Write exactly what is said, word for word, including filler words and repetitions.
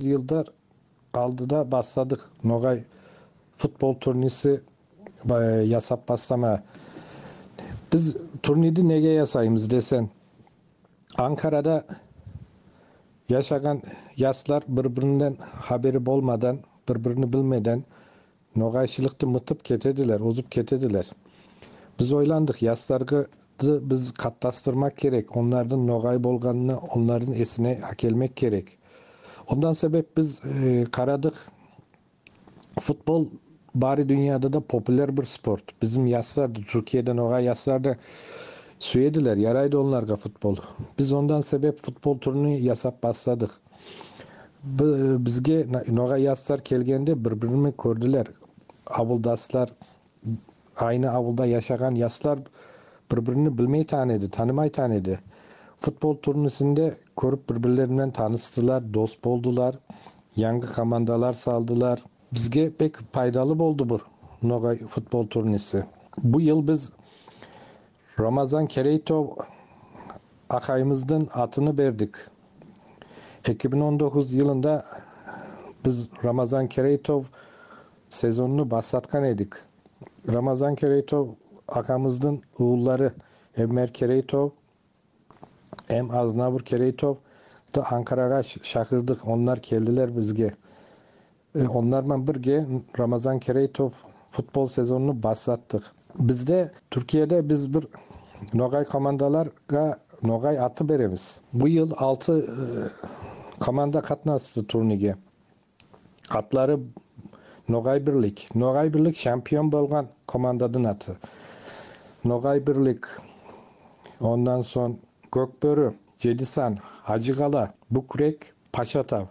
йыллар алдыда басладык ногай футбол турниси, э, ясап басламага. Биз турниди неге ясаймыз десенъ, Анкарада яшаган яслар бир-биринден хабери болмадан, бир-бирини билмеден, ногайшылыкты мытып кетедилер, озып кетедилер. Биз ойландык, ясларды биз катнастырмак керек, онлардынъ ногай болганыны онлардынъ эсине аькелмек керек. Ондан себеп биз, э, карадык, футбол баьри дуныяда да популяр бир спорт. Бизим яслар да, Туркияда ногай яслар да суьедилер, ярайды онларга футбол. Биз ондан себеп футбол турнирин ясап басладык. Бизге ногай яслар келгенде бир-бирини коьрдилер. Авылдаслар, айны авылда яшаган яслар бир-бирини билмейтаган эди, танымайтаган эди. Футбол турнисинде коьрип бир-бирлери мен таныстылар, дос болдылар, янъы командалар салдылар. Бизге бек пайдалы болды бу ногай футбол турниси. Бу йыл биз Рамазан Керейтов акаймыздынъ атын бердик. Эки бинъ он докуз йылында биз Рамазан Керейтов сезонун баслаткан эдик. Рамазан Керейтов акамыздынъ увыллары Энвер Керейтов эм Азнавур Керейтовты Анкарага ш- шакырдык. Онлар келдилер бизге. Э, онлар ман бирге Рамазан Керейтов футбол сезонун баслаттык. Бизде, Туркияда биз бир ногай командаларга ногай аты беремиз. Бу йыл алты, э, команда катнасты турнирге. Атлары Ногай Бирлик. Ногай Бирлик чемпион болган командадынъ аты. Ногай Бирлик, ондан сонъ Коькбоьри, Джедисан, Аджикала, Букрек, Пашатав.